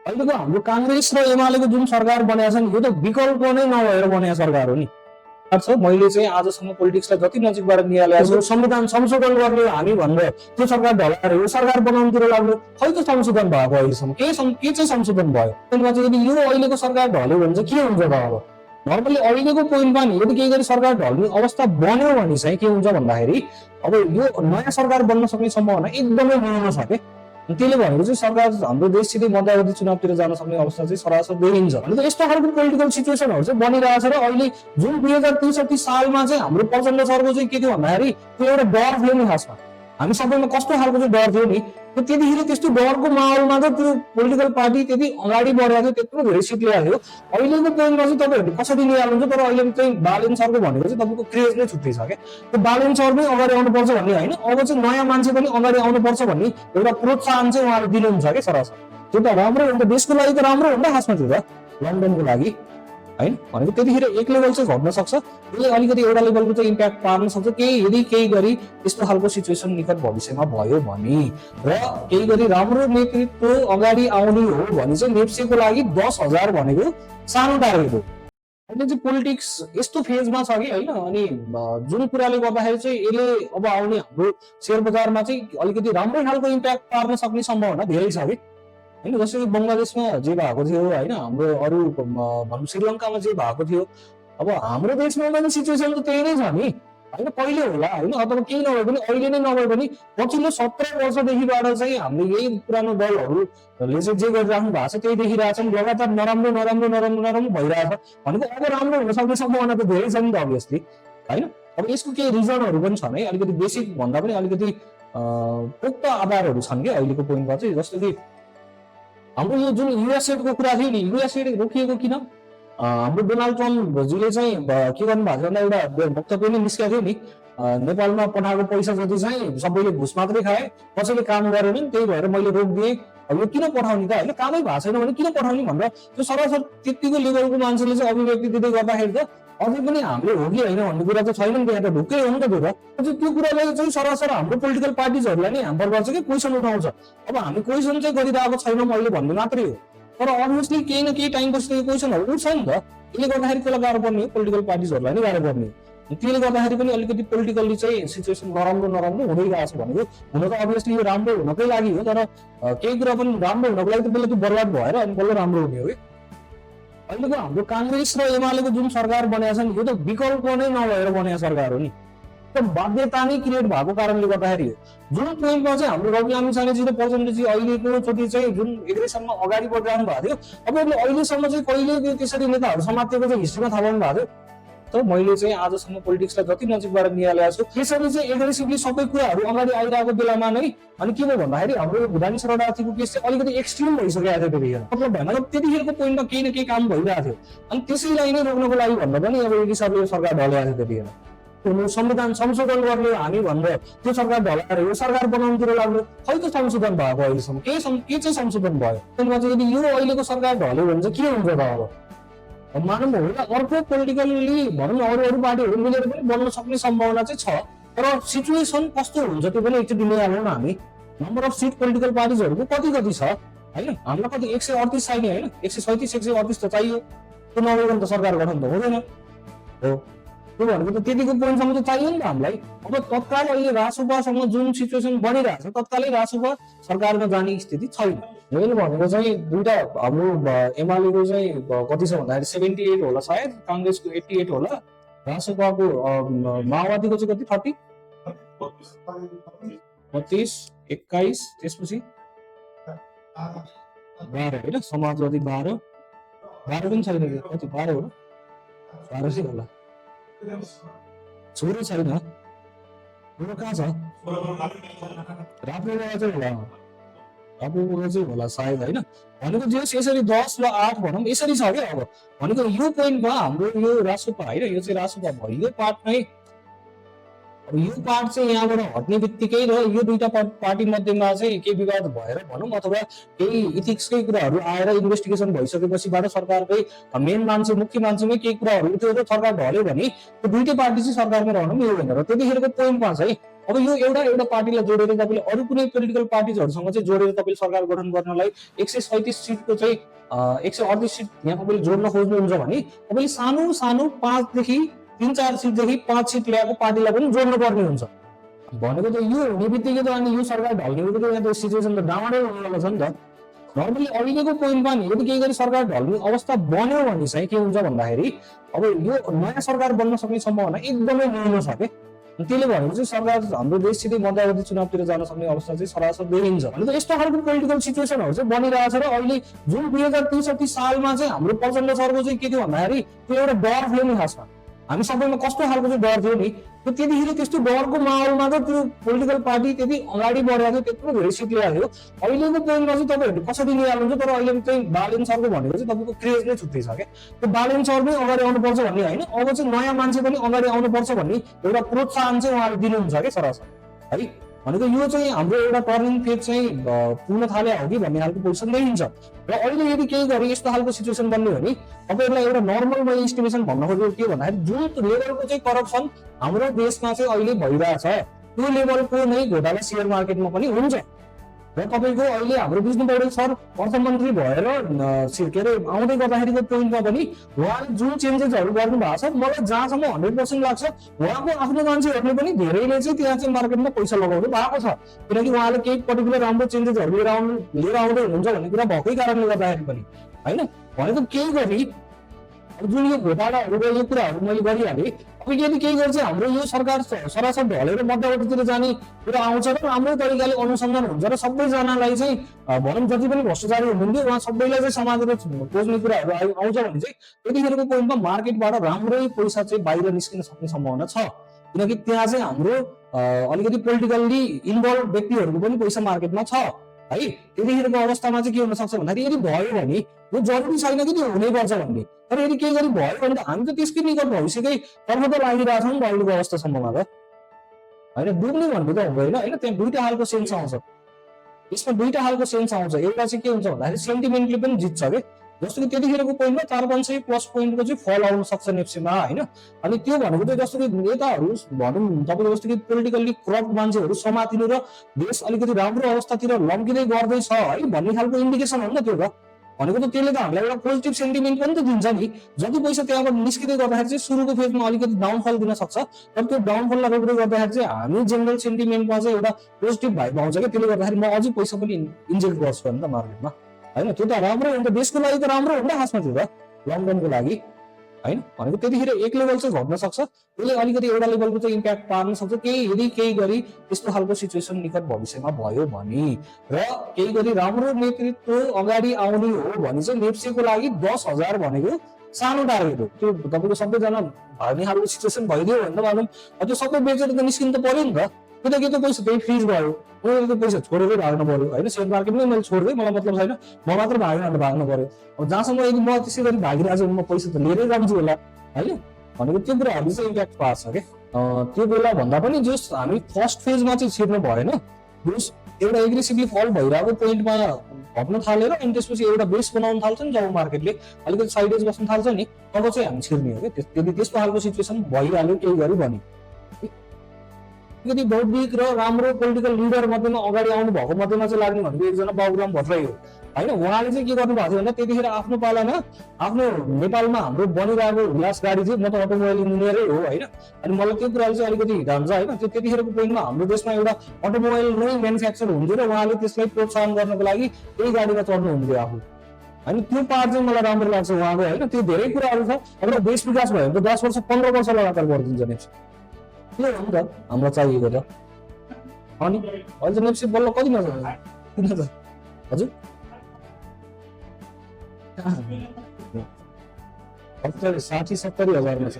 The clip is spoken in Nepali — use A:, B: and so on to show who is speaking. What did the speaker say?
A: अहिलेको हाम्रो काङ्ग्रेस र एमालेको जुन सरकार बनेको छ नि, यो त विकल्प नै नभएर बनेको सरकार हो नि। मैले चाहिँ आजसम्म पोलिटिक्सलाई जति नजिकबाट निहालेको छु, संविधान संशोधन गर्ने हामी भनेर त्यो सरकार ढलाएर यो सरकार बनाउनुतिर लाग्यो, खै त संशोधन भएको अहिलेसम्म के चाहिँ संशोधन भयो? यदि यो अहिलेको सरकार ढल्यो भने चाहिँ के हुन्छ त? अब नर्मली अहिलेको पोइन्टमा नि यदि केही गरी सरकार ढल्ने अवस्था बन्यो भने चाहिँ के हुन्छ भन्दाखेरि अब यो नयाँ सरकार बन्न सक्ने सम्भावना एकदमै न्यून छ के। त्यसले भनेको चाहिँ सरकार हाम्रो देशसितै मध्यावधि चुनावतिर जान सक्ने अवस्था चाहिँ सरासर देखिन्छ। अनि त यस्तो खालको पोलिटिकल सिचुएसनहरू चाहिँ बनिरहेछ र अहिले जुन 2063 सालमा चाहिँ हाम्रो प्रचण्ड सरको चाहिँ के थियो भन्दाखेरि त्यो एउटा डर थियो नि। खासमा हामी सबैमा कस्तो खालको चाहिँ डर थियो नि, त्यतिखेर त्यस्तो डरको माहौलमा त त्यो पोलिटिकल पार्टी त्यति अगाडि बढेको थियो, त्यत्रो धेरै सिट ल्याएको थियो। अहिलेको पोइन्टमा चाहिँ तपाईँहरूले कसरी निहाल्नुहुन्छ? तर अहिले चाहिँ बालेन सरको भनेको चाहिँ तपाईँको क्रेज नै छुट्टै छ क्या। त्यो बालेन सर नै अगाडि आउनुपर्छ भन्ने होइन, अब चाहिँ नयाँ मान्छे पनि अगाडि आउनुपर्छ भन्ने एउटा प्रोत्साहन चाहिँ उहाँले दिनुहुन्छ क्या सरासर। त्यो त राम्रो हो नि त, देशको लागि त राम्रो हो नि त खासमा त्यो त, लन्डनको लागि होइन। भनेको त्यतिखेर एक लेभल चाहिँ घट्न सक्छ, त्यसले अलिकति एउटा लेभलको चाहिँ इम्प्याक्ट पार्न सक्छ यदि केही गरी यस्तो खालको सिचुएसन निकट भविष्यमा भयो भने। र केही गरी राम्रो नेतृत्व अगाडि आउने हो भने चाहिँ नेप्सेको लागि 10,000 भनेको सानो टार्गेट हो। अहिले चाहिँ पोलिटिक्स यस्तो फेजमा छ कि होइन, अनि जुन कुराले गर्दाखेरि चाहिँ यसले अब आउने हाम्रो शेयर बजारमा चाहिँ अलिकति राम्रै खालको इम्प्याक्ट पार्न सक्ने सम्भावना धेरै छ कि होइन। जस्तै कि बङ्गलादेशमा जे भएको थियो होइन, हाम्रो अरू भनौँ श्रीलङ्कामा जे भएको थियो, अब हाम्रो देशमा पनि सिचुएसन त त्यही नै छ नि होइन। पहिले होला होइन, अथवा केही नभए पनि अहिले नै नभए पनि पछिल्लो 17 वर्षदेखिबाट चाहिँ हामीले यही पुरानो दलहरूले चाहिँ जे गरिराख्नु भएको छ त्यही देखिरहेछन्। लगातार नराम्रो नराम्रो नराम्रो नराम्रो भइरहेछ भनेको अब राम्रो हुन सक्ने सम्भावना त धेरै छ नि त अभियसली होइन। अब यसको केही रिजनहरू पनि छन् है, अलिकति बेसिक भन्दा पनि अलिकति पोक्त आधारहरू छन् क्या अहिलेको पोइन्टमा चाहिँ। जस्तो कि हाम्रो यो जुन युएसएडको कुरा थियो नि, युएसएड रोकिएको किन? हाम्रो डोनाल्ड ट्रम्पजीले चाहिँ के गर्नु भएको छ भन्दा एउटा वक्तव्य नै निस्केको थियो नि, नेपालमा पठाएको पैसा जति चाहिँ सबैले घुस मात्रै खाए, कसैले काम गरेनन्, त्यही भएर मैले रोकिदिएँ। अब यो किन पठाउने त होइन, कामै भएको छैन भने किन पठाउने भनेर त्यो सरासर त्यतिको लेभलको मान्छेले चाहिँ अभिव्यक्ति दिँदै गर्दाखेरि त अझै पनि हामीले हो कि होइन भन्ने कुरा त छैन नि, त्यहाँ त ढुक्कै हो नि त त्यो कुराले चाहिँ सरासर हाम्रो पोलिटिकल पार्टिजहरूलाई नै ह्याम्पर गर्छ कि क्वेसन उठाउँछ। अब हामी क्वेसन चाहिँ गरिरहेको छैनौँ अहिले भन्ने मात्रै हो, तर अभियसली केही न केही टाइमपछि त्यो क्वेसनहरू उठ्छ नि त। यसले गर्दाखेरि त्यसलाई गाह्रो पर्ने हो, पोलिटिकल पार्टिजहरूलाई नै गाह्रो पर्ने हो। त्यसले गर्दाखेरि पनि अलिकति पोलिटिकल्ली चाहिँ सिचुएसन नराम्रो नराम्रो हुँदै गएको छ भनेको। हुन त अभियसली यो राम्रो हुनकै लागि हो, तर केही कुरा पनि राम्रो हुनको लागि त पहिला त्यो बर्बाद भएर अनि बल्ल राम्रो हुने हो कि। अहिलेको हाम्रो काङ्ग्रेस र एमालेको जुन सरकार बनेको छ नि, यो त विकल्प नै नभएर बनेको सरकार हो नि, बाध्यता नै क्रिएट भएको कारणले गर्दाखेरि हो। जुन पोइन्टमा चाहिँ हाम्रो रवि लामिछानेजी र प्रचण्डजी अहिलेको चोटि चाहिँ जुन एग्रेसनमा अगाडि बढिरहनु भएको थियो, अब अहिलेसम्म चाहिँ कहिले त्यसरी नेताहरू समातेको चाहिँ हिस्ट्रीमा थाहा पाउनु भएको थियो। त मैले चाहिँ आजसम्म पोलिटिक्सलाई जति नजिकबाट निहालेको छु, त्यसरी चाहिँ एग्रेसिभली सबै कुराहरू अगाडि आइरहेको बेलामा नै अनि के भयो भन्दाखेरि हाम्रो भुटानी शरणार्थीको केस चाहिँ अलिकति एक्सट्रिम भइसकेको थियो त्यतिखेर। मतलब भएन त्यतिखेरको पोइन्टमा केही न केही काम भइरहेको थियो, अनि त्यसैलाई नै रोक्नको लागि भन्दा पनि अब योगी सरले सरकार ढलेको थियो त्यतिखेर। संविधान संशोधन गर्ने हामी भनेर त्यो सरकार ढलाएर यो सरकार बनाउनुतिर लाग्यो, खै त संशोधन भएको अहिलेसम्म के चाहिँ संशोधन भयो? त्यसमा चाहिँ यदि यो अहिलेको सरकार ढल्यो भने चाहिँ के हुन्छ त? अब मानौँ होला अर्को पोलिटिकल्ली भनौँ न अरू पार्टीहरू मिलेर पनि बन्न सक्ने सम्भावना चाहिँ छ, तर सिचुएसन कस्तो हुन्छ त्यो पनि एकचोटि निहालौँ न हामी। नम्बर अफ सिट पोलिटिकल पार्टिजहरूको कति छ होइन, हामीलाई कति 138 चाहिने होइन, 137 138 त चाहियो, त्यो नभइकन त सरकार गठन त हुँदैन हो। त्यो भनेको त त्यतिको पोइन्टसम्म त चाहियो नि त हामीलाई। अब तत्काल अहिले रासोपासँग जुन सिचुएसन बनिरहेको छ, तत्कालै रासोपा सरकारमा जाने स्थिति छैन। मैले भनेको चाहिँ दुईटा हाम्रो एमालेको चाहिँ कति छ भन्दाखेरि 78 होला सायद, काङ्ग्रेसको 88 होला, रासोपाको माओवादीको चाहिँ कति 30 32 21 त्यसपछि 12 होइन, समाजवादी 12 पनि छैन कति 12 होला, 12 चाहिँ होला। छोरो छैन, छोरो कहाँ छ? राप्रोमा चाहिँ होला, राप्रोमा चाहिँ होला सायद होइन। भनेको जे यसरी 10 वा 8 भनौँ यसरी छ क्या। अब भनेको यो पोइन्टमा हाम्रो यो रासोपा होइन, यो चाहिँ रासोपा भयो, यो पार्ट नै यो पार्ट चाहिँ यहाँबाट हट्ने बित्तिकै र यो दुईटा पार्टी मध्येमा चाहिँ के विवाद भएर भनौँ अथवा केही इथिक्सकै कुराहरू आएर इन्भेस्टिगेसन भइसकेपछिबाट सरकारकै मेन मान्छे मुख्य मान्छेमै केही कुराहरू उठ्यो र सरकार ढल्यो भने त्यो दुईटै पार्टी चाहिँ सरकारमा रहनु मिल्दैन। र त्यतिखेरको पोइन्टमा चाहिँ अब यो एउटा पार्टीलाई जोडेर तपाईँले अरू कुनै पोलिटिकल पार्टिजहरूसँग चाहिँ जोडेर तपाईँले सरकार गठन गर्नलाई 137 सिटको चाहिँ 138 सिट यहाँ तपाईँले जोड्न खोज्नुहुन्छ भने तपाईँले सानो सानो 5 देखि 3-4 सिटदेखि 5 सिट ल्याएको पार्टीलाई पनि जोड्नु पर्ने हुन्छ भनेको त यो हुने बित्तिकै त अनि यो सरकार ढल्ने बित्तिकै यहाँ त सिचुएसन त डामाडोल हुनेवाला छ नि त। नर्मली अहिलेको पोइन्टमा नि यदि केही गरी सरकार ढल्ने अवस्था बन्यो भने चाहिँ के हुन्छ भन्दाखेरि अब यो नयाँ सरकार बन्न सक्ने सम्भावना एकदमै न्यून छ के। त्यसले भनेको चाहिँ सरकार हाम्रो देशसितै मध्यावधि चुनावतिर जान सक्ने अवस्था चाहिँ सरासर देखिन्छ। भने त यस्तो खालको पोलिटिकल सिचुएसनहरू चाहिँ बनिरहेछ र अहिले जुन 2063 सालमा चाहिँ हाम्रो प्रचण्ड सरको चाहिँ के थियो भन्दाखेरि त्यो एउटा डर थियो नि खासमा हामी सबैमा कस्तो खालको चाहिँ डर थियो नि त्यो त्यतिखेर त्यस्तो डरको माहौलमा त त्यो पोलिटिकल पार्टी त्यति अगाडि बढेको थियो त्यत्रो धेरै सिट ल्याएको थियो। अहिलेको पोइन्टमा चाहिँ तपाईँहरूले कसरी निहाल्नुहुन्छ तर अहिले चाहिँ बालेन सरको भनेको चाहिँ तपाईँको क्रेज नै छुट्टै छ क्या। त्यो बालेन सर नै अगाडि आउनुपर्छ भन्ने होइन अब चाहिँ नयाँ मान्छे पनि अगाडि आउनुपर्छ भन्ने एउटा प्रोत्साहन चाहिँ उहाँले दिनुहुन्छ क्या सरासर है। भनेको यो चाहिँ हाम्रो एउटा टर्निङ पेज चाहिँ पुग्न थाले हो कि भन्ने खालको पोजिसन देखिन्छ र अहिले यदि केही गरी यस्तो खालको सिचुएसन बन्यो भने तपाईँहरूलाई एउटा नर्मल मैले इस्टिमेसन भन्न खोजेको के भन्दाखेरि जुन लेभलको चाहिँ करप्सन हाम्रो देशमा चाहिँ अहिले भइरहेछ त्यो लेभलको नै घोटाला सेयर मार्केटमा पनि हुन्छ र तपाईँको अहिले हाम्रो विष्णु पौडेल सर अर्थमन्त्री भएर के अरे आउँदै गर्दाखेरिको पोइन्टमा पनि उहाँले जुन चेन्जेसहरू गर्नु भएको छ मलाई जहाँसम्म 100% लाग्छ उहाँको आफ्नो मान्छेहरूले पनि धेरैले चाहिँ त्यहाँ चाहिँ मार्केटमा पैसा लगाउनु भएको छ किनकि उहाँले केही पर्टिकुलर राम्रो चेन्जेसहरू लिएर आउँदै हुनुहुन्छ भन्ने कुरा भएकै कारणले गर्दाखेरि पनि होइन। भनेको केही गरी जुन यो घोटालाहरू र यो कुराहरू मैले गरिहालेँ अब यदि केही गर्छ हाम्रो यो सरकार सरासर ढलेर मध्यवर्तीतिर जाने कुरा आउँछ र राम्रो तरिकाले अनुसन्धान हुन्छ र सबैजनालाई चाहिँ भनौँ जति पनि भ्रष्टाचारी हुनुहुन्थ्यो उहाँ सबैलाई चाहिँ समातेर खोज्ने कुराहरू आउँछ भने चाहिँ त्यतिखेरको पोइन्टमा मार्केटबाट राम्रै पैसा चाहिँ बाहिर निस्किन सक्ने सम्भावना छ किनकि त्यहाँ चाहिँ हाम्रो अलिकति पोलिटिकल्ली इन्भल्भ व्यक्तिहरूको पनि पैसा मार्केटमा छ है। त्यतिखेरको अवस्थामा चाहिँ के हुन सक्छ भन्दाखेरि यदि भयो भने यो जरुरी छैन कि त्यो हुनैपर्छ भन्ने तर यदि केही गरी भयो भने त हामी त त्यसकै निकट भविष्यकै तर्फ त लागिरहेछौँ नि त अहिलेको अवस्थासम्ममा त होइन। डुब्ने भन्नु त हुँदैन होइन त्यहाँ दुईटा खालको सेन्स आउँछ यसमा दुईटा खालको सेन्स आउँछ एउटा चाहिँ के हुन्छ भन्दाखेरि सेन्टिमेन्टले पनि जित्छ कि जस्तो कि त्यतिखेरको पोइन्टमा 400+ पोइन्टको चाहिँ फल आउन सक्छ नेप्सीमा होइन। अनि त्यो भनेको चाहिँ जस्तो कि नेताहरू भनौँ तपाईँको जस्तो कि पोलिटिकल्ली करप्ट मान्छेहरू समातिनु र देश अलिकति राम्रो अवस्थातिर लम्किँदै गर्दैछ है भन्ने खालको इन्डिकेसन हो नि त त्यो त भनेको त त्यसले त हामीलाई एउटा पोजिटिभ सेन्टिमेन्ट पनि त दिन्छ नि जति पैसा त्यहाँबाट निस्किँदै गर्दाखेरि चाहिँ सुरुको फेजमा अलिकति डाउनफल दिन सक्छ तर त्यो डाउनफललाई रोक्दै गर्दाखेरि चाहिँ हामी जेनरल सेन्टिमेन्टमा चाहिँ एउटा पोजिटिभ भाइब आउँछ क्या त्यसले गर्दाखेरि म अझै पैसा पनि इन्जेक्ट गर्छु नि त मार्केटमा होइन। त्यो त राम्रो हो नि त देशको लागि त राम्रो हो नि त खासमा त्यो त लङ टर्मको लागि होइन। भनेको त्यतिखेर एक लेभल चाहिँ घट्न सक्छ त्यसले अलिकति एउटा लेभलको चाहिँ इम्प्याक्ट पार्न सक्छ यदि केही गरी त्यस्तो खालको सिचुएसन निकट भविष्यमा भयो भने र केही गरी राम्रो नेतृत्व अगाडि आउने हो भने चाहिँ नेप्सीको लागि 10,000 भनेको सानो टार्गेट हो। त्यो तपाईँको सबैजना भाग्ने खालको सिचुएसन भइदियो भने त मानौँ त्यो सबै बेचेर त निस्किनु त पर्यो नि त त्यो त पैसा त्यही फ्रिज भयो मैले त्यो पैसा छोडेरै भाग्नु पर्यो होइन। सेयर मार्केटमै मैले छोड्दै मलाई मतलब छैन म मात्र भाग्नु पर्यो अब जहाँसम्म यदि म त्यसै गरी भागिरहेको छु म पैसा त लिएरै जान्छु होला होइन। भनेको त्यो कुराहरू चाहिँ इम्प्याक्ट पार्छ क्या त्यो बेला भन्दा पनि जस हामी फर्स्ट फेजमा चाहिँ छिर्नु भएन जस एउटा एग्रेसिभली फल भइरहेको पोइन्टमा घट्न थालेर अनि त्यसपछि एउटा बेस बनाउन थाल्छ नि जब मार्केटले अलिकति साइडेज बस्न थाल्छ नि तब चाहिँ हामी छिर्ने हो क्या। यदि त्यस्तो खालको सिचुएसन भइहाल्यो केही गरी भने यदि बौद्धिक र राम्रो पोलिटिकल लिडर मध्येमा अगाडि आउनु भएको मध्येमा चाहिँ लाग्ने भनेको एकजना बाबुराम भट्टराई हो होइन। उहाँले चाहिँ के गर्नु भएको थियो भन्दा त्यतिखेर आफ्नो पालामा आफ्नो नेपालमा हाम्रो बनिरहेको हुलास गाडी चाहिँ म त अटोमोबाइल इन्जिनियरै हो होइन। अनि मलाई त्यो कुराले चाहिँ अलिकति जान्छ होइन। त्यो त्यतिखेरको पोइन्टमा हाम्रो देशमा एउटा अटोमोबाइल नै म्यानुफ्याक्चर हुन्थ्यो र उहाँले त्यसलाई प्रोत्साहन गर्नको लागि त्यही गाडीमा चढ्नु हुन्थ्यो आफू होइन। त्यो पार्ट चाहिँ मलाई राम्रो लाग्छ उहाँको होइन। त्यो धेरै कुराहरू छ अब देश विकास भयो भने त 10 वर्ष 15 वर्ष लगातार गरिदिन्छ नेप्सी त्यो हो नि त हामीलाई चाहिएको त अनि अहिले चाहिँ नेप्सी बल्ल कतिमा छ किन त हजुर 60-70 हजारमा छ।